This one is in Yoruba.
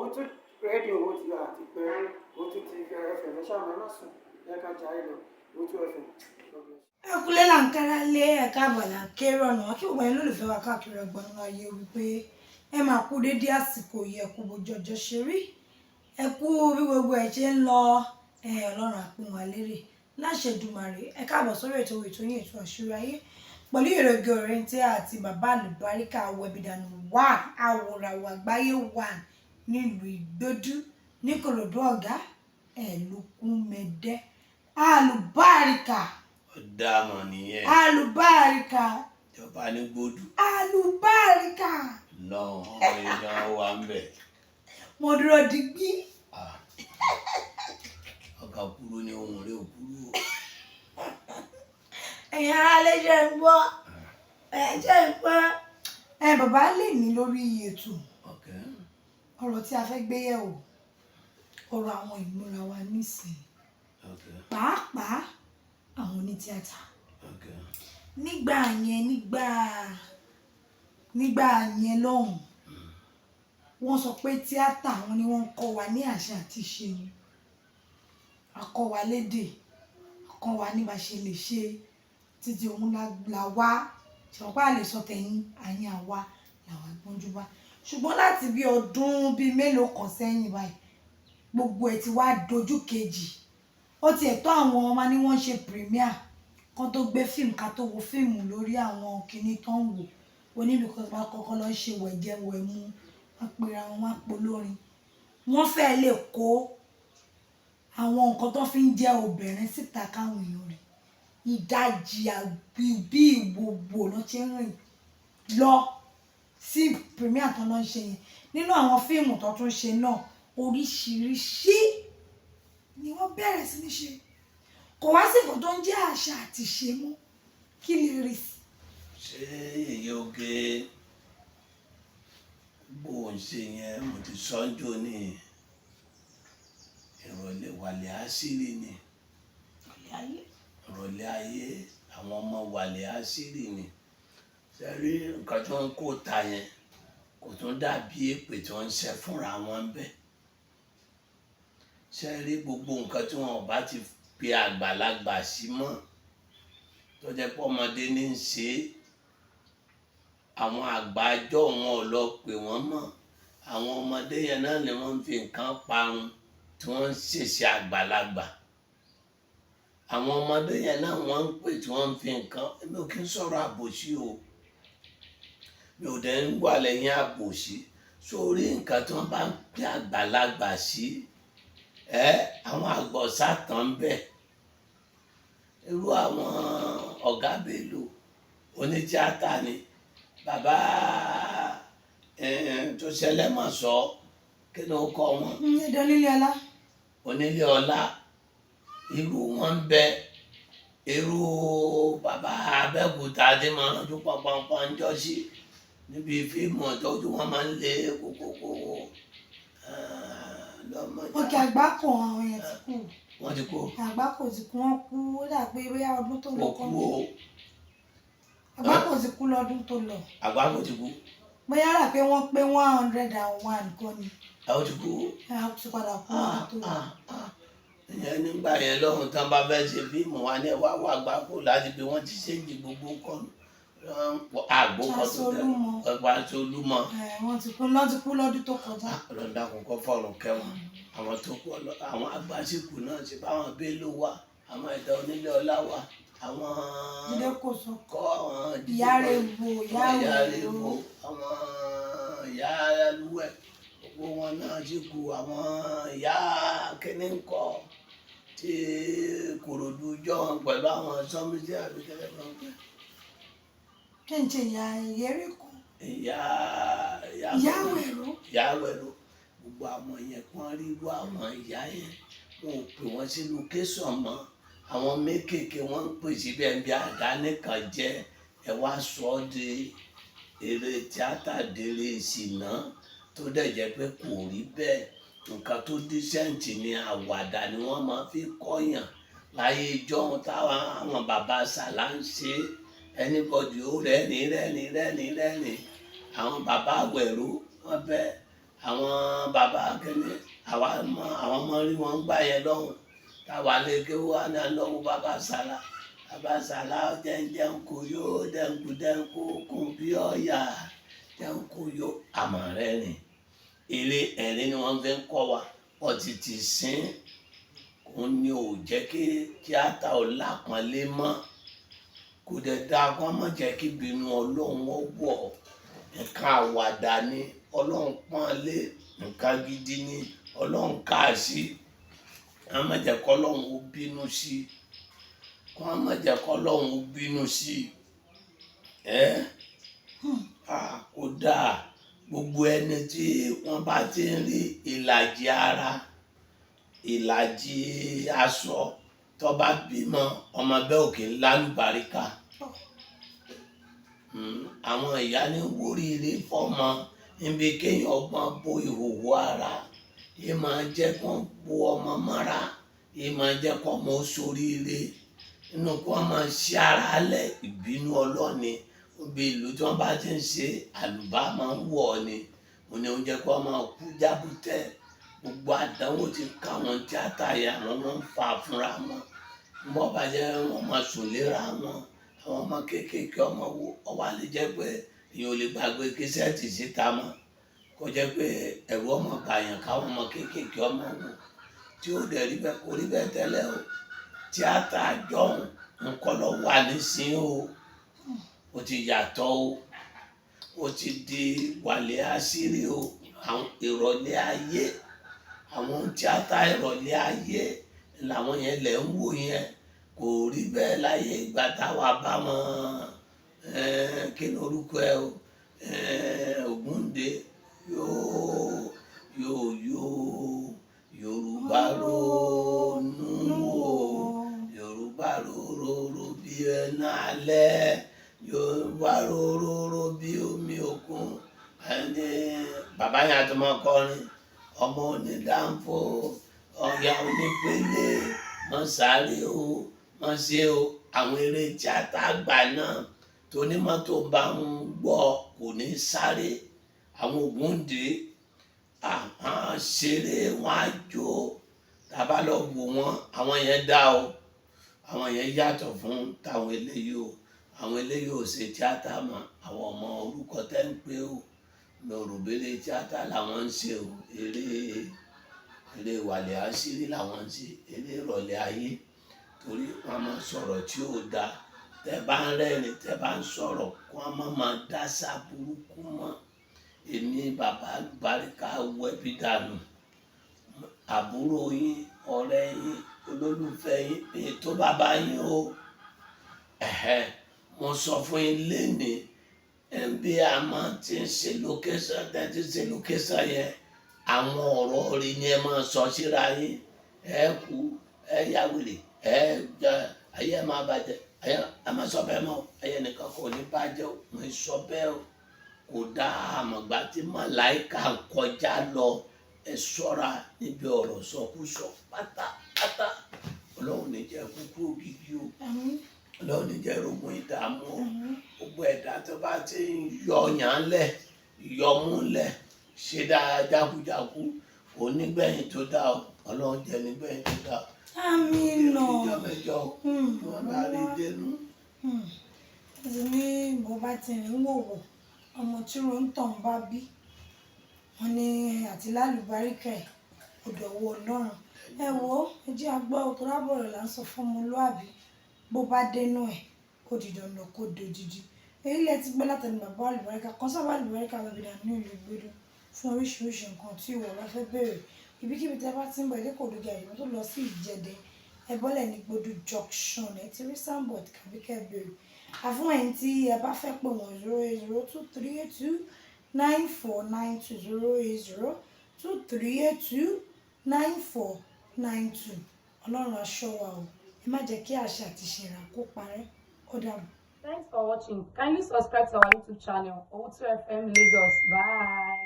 Owótú rédíò, ó ti àti pé Owótú TV FM. Ẹ ṣáà ẹ má sùn, ẹ ká jayé lọ. Owótú FM. God bless. Ẹ kúlé là ń kára lé, ẹ káàbọ̀ là ń kéré ọ̀nà. Kí gbogbo ẹ̀yin lólùfẹ́ wa káàkiri ọgbọ̀n ayé wípé ẹ máa kú dédé àsìkò yìí, ẹ kú bójú ọjọ́ ṣe rí, ẹ kú bí gbogbo ẹ̀ ṣe ń lọ. Ẹ Ọlọ́run àpín wa lérè láṣẹ Èdùmàrè. Ẹ káàbọ̀ sórí ètò yín, ètò Àṣírí Ayé, pẹ̀lú ìrògì òrèǹtẹ́ àti bàbá àlùbáríkà wẹ̀bìdànù wà àwòràwọ̀ àgbáyé wà nílùú Ìgbódú níkòròdú, ọ̀gá ẹ̀lùkùnmẹ̀dẹ́ àlùbáríkà. Ọ̀dàmọ̀ nìyẹn. Àlùbáríkà. Ìjọba ní gbódù. Àlùbáríkà. Lọ́hùn ọmọ yìí gan wà ń bẹ̀. Mo dúró digbí. Ah. Ọkà kúrú ni ohun rẹ̀ ò kúrú o. Ẹ̀yin ará lè jẹ́ ń gbọ́, ẹ jẹ́ ń gbọ́. Ẹ bàbá lè ní lórí ètò ọ̀rọ̀ tí a fẹ́ gbé yẹ̀wò, ọ̀rọ̀ àwọn ìmúra wa nísìnyí, pàápàá àwọn onítíátà. Nígbà yẹn, nígbà yẹn lọ́hùn, wọ́n sọ pé tíátà wọn ni wọ́n ń kọ́ wa ní àṣà àti ìṣe ni, a kọ́ wa lédè, a kọ́ wa ní bá ṣe lè ṣe títí òun la wá ṣùgbọ́n pé a lè sọ tẹ̀yìn àyìn àwa làwa gbọ́njú bá. Ṣùgbọ́n láti bí ọdún bíi mélòó kan sẹ́yìn báyìí, gbogbo ẹ̀ ti wá dojú kejì. Ó tiẹ̀ tó àwọn ọmọ ní wọ́n ṣe premiere kan tó gbé fíìmù, ká tó wo fíìmù lórí àwọn kinní tó ń wò oníbi kan bá kọ́kọ́ lọ ṣe wẹ̀jẹwẹ̀mu, wọ́n pera wọn, wọ́n polórin, wọ́n fẹ́ lè kó àwọn nǹkan tó fi ń jẹ́ obìnrin síta káwọn èèyàn rí. Ìdajì àbí bí ìwòwò ló ṣe ń rìn lọ sí premiere tó lọ ń ṣe yẹn. Nínú àwọn fíìmù tó tún ṣe náà, oríṣiríṣi ni wọ́n bẹ̀rẹ̀ sí ní ṣe. Kò wá sí nǹkan tó ń jẹ́ àṣà àti ìṣe mọ́. Kí lè rí sí? Ṣé èyí oge bó ń ṣe yẹn, mo ti sọ́njò ní ìrọ̀lẹ́ wàlẹ̀ àṣírí ni. Ayé. Ìrọ̀lẹ́ ayé, àwọn ọmọ wàlẹ̀ àṣírí ni. Ṣe rí nǹkan tí wọ́n ń kó ta yẹn, kò tún dàbí èpè tí wọ́n ń ṣe fúnra wọn bẹ́ẹ̀. Ṣe rí gbogbo nǹkan tí wọn ò bá ti pe àgbàlagbà sí mọ́, tó jẹ́ pé ọmọdé ní í ṣe é, àwọn àgbàjọ wọn ò lọ pè wọ́n mọ́. Àwọn ọmọdé yẹn náà ni wọ́n ń fi nǹkan parun tí wọ́n ń ṣèṣe àgbàlagbà. Àwọn ọmọdé yẹn náà wọ́n ń pè tí wọ́n ń fi nǹkan. Èmi ò kí ń sọ̀rọ̀ àbòsí o, mi ò dẹ̀ ń wà lẹ́yìn àbòsí. Sórí nǹkan tí wọ́n bá ń pè àgbàlagbà sí ẹ, àwọn àgbà sátán ń bẹ. Irú àwọn ọ̀gá Bello onítíátà ni, bàbá tó ṣẹlẹ̀ mọ̀ sọ kí ló kọ wọn? Ẹ̀dọ̀ nílé ọlá. Onílé ọlá, irú wọn ń bẹ. Irú bàbá Abẹ́òkúta tí máa ń ránjú pọnpọnpọn ń jọ sí níbi fíìmù ìtọ́jú wọn máa ń lé kókókó lọ́mọdé. Òkè àgbákò, àwọn yẹn ti kú. Wọ́n ti kú. Àgbákò ti kú, wọ́n kú. Ó dà pé bóyá ọdún tó lọ Kò kọ́. kú o. Àgbákò ti kú lọ́dún tó lọ. Àgbákò ti kú. Bóyá rà pé wọ́n pé 101 kọ́ ni. Ẹ ó ti kú. Ẹ á ti padà kú lọ́dún tó lọ. Ìyẹn nígbà yẹn lọ́hùn tán bá fẹ́ ṣe fíìmù wa ní wá wá àgbákò láti bí wọ́n ti ṣéǹjì gbogbo kọ́ àgbo kan tó tẹ. Ṣàṣolúmọ. Pàṣolúmọ. Ẹ wọ́n ti kú, lọ́ ti kú lọ́dún tó kọjá. Ọlọ́dà kò kọ́ fọ̀rùn kẹwọn àwọn tó kú. Àwọn agbásíkù náà ṣe báwọn Bello wà, àwọn ẹ̀dá onílé ọlá wà, àwọn Jídé kò sọ. Kọ́ àwọn Ìyá rẹ̀ wò, ìyá ìyá rẹ̀ rẹ̀ wò. Wò àwọn ìyá lúwẹ̀, gbogbo wọn náà sì kú. Àwọn ìyá kínní ń kọ́ tí Kòròdú jọ wọn pẹ̀lú àwọn sọmísì àbí kẹlẹ́ kan pẹ́. Kí n ṣe ìyá ìyẹ́rì kù. Ìyá ìyá. Ìyá àwẹ̀rọ. Ìyá àwẹ̀rọ, gbogbo àwọn yẹn kàn rí irú àwọn ìyá yẹn, wọn ò pè wọ́n sí location mọ́. Àwọn mékèké wọ́n ń pè síbẹ̀ bí àdáni kan jẹ́. Ẹ wá sọ ọ́ di eré tíátà, dèrè ìsìná, tó dẹ̀ jẹ́ pé kò rí bẹ́ẹ̀. Nǹkan tó decent ni àwàdà ni wọ́n máa fi kọ́yàn láyé ìjọ́un táwọn àwọn bàbá sàlá ń ṣe. Anybody ó rẹ́rìn rẹ́rìn rẹ́rìn rẹ́rìn. Àwọn bàbá àwẹ̀rọ wọ́n bẹ́. Àwọn bàbá kẹ́ni àwa mọ àwọn ọmọ rí wọn gbà yẹn lọ́hùn táwa lè ké wá náà lọ́wọ́ bàbá sàlá. Bàbá sàlá jẹ́njẹ́n kò yó, dẹ́nkù dẹ́nkù kùn bí ọ̀yà dẹ́nkù yó. Àmọ́ rẹ̀ rìn eré ẹ̀rín ni wọ́n fi ń kọ́ wa. Ọtí ti sín òun ni ò jẹ́ kí tíátà ò lápọ́nlé mọ́. Kò dẹ̀ dáa kó má jẹ́ kí ìbínú Ọlọ́run ó wọ̀. Nǹkan àwàdà ni Ọlọ́run pọ́n lé, nǹkan gidi ni Ọlọ́run kà sí. Kó má jẹ́ kí Ọlọ́run ó bínú sí, kó má jẹ́ kí Ọlọ́run ó bínú sí. Ẹ́ kò dáa. Gbogbo ẹni tí wọ́n bá ti ń rí ìlàjì ara, ìlàjì aṣọ, tó bá bímọ, ọmọ bẹ́ẹ̀ ò kí ń lálùbáríkà. Àwọn ìyá ní wóríire fọ́mọ níbi kéèyàn ọgbọ́n bo ìhòòhò ara, yìí máa jẹ́ kó bo ọmọ mọ́ra, yìí máa jẹ́ kó ọmọ ó ṣoríire. Nínú kí wọ́n máa ṣí ara lẹ̀, ìbínú Ọlọ́ni. Ibi ìlú tí wọ́n bá ti ń ṣe àlùbá máa ń wọ̀ ni. Òun ni ó jẹ́ kí wọ́n máa kú jábútẹ́. Gbogbo àdánwò tí káwọn tíátà yẹn àwọn máa ń fa fúnra wọn. Bó bá jẹ́ wọ́n máa sùn léra wọn, àwọn ọmọ kéékèèké ọmọ wo, ó wá lè jẹ́ pé èèyàn ò lè gbàgbé késẹ́ẹ̀tì síta mọ́. Kó jẹ́ pé ẹ̀rù ọmọ bàyàn káwọn ọmọ kéékèèké ọmọ wo tí ó dẹ̀ rí bẹ́ẹ̀, kò rí bẹ́ẹ̀ tẹ́lẹ̀ o. Tíátà jọ̀hún nǹkan lọ wà nísìnyí o. Ó ti yàtọ̀ o. Ó ti di wàlẹ̀ àṣírí o. Àwọn ìrọ̀lẹ́ ayé, àwọn tíátà ìrọ̀lẹ́ ayé làwọn yẹn lẹ̀ ń wò yẹn. Kò rí bẹ́ẹ̀ láyé ìgbà táwa bá wọn, kí ni orúkọ ẹ o? Ògúndé yóò yóò yóò Yorùbá ronú wò, Yorùbá rororo bí ẹná alẹ́, Yorùbá rororo bí omi òkun. Ẹni bàbá yẹn a tún máa kọrin, ọmọ onídàáfó, ọ̀yà onípele, mọ̀ sáré o, mọ̀ ṣe o. Àwọn eré tíátà àgbà náà tó ní mọ́tò bá ń gbọ́ kò ní sáré. Àwọn Ògúndé àwọn ṣeré wọn á jó. Tá a bá lọ wò wọ́n, àwọn yẹn dá o. Àwọn yẹn yàtọ̀ fún táwọn eléyìí o. Àwọn eléyìí ò ṣe tíátà mọ́. Àwọn ọmọ orúkọ tẹ́ ń pé o. Mi ò rò béré tíátà làwọn ń ṣe o. Eré, eré wàlẹ̀ àṣírí làwọn ń ṣe. Eré ìrọ̀lẹ́ ayé. Torí wọ́n máa ń sọ̀rọ̀ tí ò da. Tẹ́ bá ń rẹ́rìn, tẹ́ bá ń sọ̀rọ̀, kí wọ́n má máa dáṣà burúkú mọ́. Èmi bàbá àlùbáríkà wẹ́bí dànù. Àbúrò yín, ọ̀rẹ́ yín, olólùfẹ́ yín, èyí tó bàbá yín o. Ẹ̀hẹ́n, mo sọ fún yín lénìí, bí a máa ti ń ṣe location, tẹ́ ti ṣe location yẹn, àwọn ọ̀rọ̀ orí ni ẹ máa sọ síra yín. Ẹ kú, ẹ yá wèrè, ẹ jẹ, ayé ẹ máa bàjẹ́, ayé ẹ máa sọ bẹ́ẹ̀ mọ́, ayé nìkan kò ní bàjẹ́ o. Mo sọ bẹ́ẹ̀ o. Kò dá àmọ̀gbà tí màláìka ń kọjá lọ. Ẹ ṣọ́ra níbi ọ̀rọ̀ sọkúsọ pátápátá. Ọlọ́run ní jẹ́ kúkú ògìgì o. Àmín. Ọlọ́run ní jẹ́ rogun ìdààmú o. Àmín. Gbogbo ẹ̀dá tó bá ti ń yọ̀yàn lẹ̀, yọmú lẹ̀, ṣe dáa jákujáku, onígbẹ̀yìn tó dá o. Ọlọ́run jẹ́ nígbẹ̀yìn tó dá o. Àmín nà. Ìjọ mẹ́jọ o. Kí wọ́n bá rí dénú. Ó ti ní bó bá ti rìn wòwò, ọmọ tí ro ń tàn bá bí. Wọ́n ní àti lálùbáríkà ẹ̀, ó dọ̀wọ́ Ọlọ́run. Ẹ wo, ẹ jẹ́ a gbọ́ torí àbọ̀ ọ̀rọ̀ là ń sọ fún ọmọlúàbí. Bó bá dénú ẹ̀, ó di dandan kó dodidi. Èyí lẹ ti gbọ́ látẹnu bàbá àlùbáríkà. Kan sábà àlùbáríkà ló bí dànù ní ìlú Ìgbòdo fún oríṣiríṣi nǹkan tí ìwọ bá fẹ́ bèèrè. Ibikíbi tí ẹ bá tí ń bọ̀, ilé kò dóge àyè tó lọ sí Ìjẹ̀dẹ̀. Ẹ bọ́lẹ̀ ní Gbódù Junction, ẹ ti rí signboard tàbí kí ẹ bèèrè. Àfún ẹ̀yin tí ẹ bá fẹ́ pè wọ́n 08023829492, 08023829492. Ọlọ́run aṣọ́ wa o. Ẹ má jẹ́ kí àṣà àti ìṣe wa kó parẹ́. Ó dàbọ̀. Thanks for watching. Kindly subscribe to our YouTube channel, Owutu FM Lagos. Bye.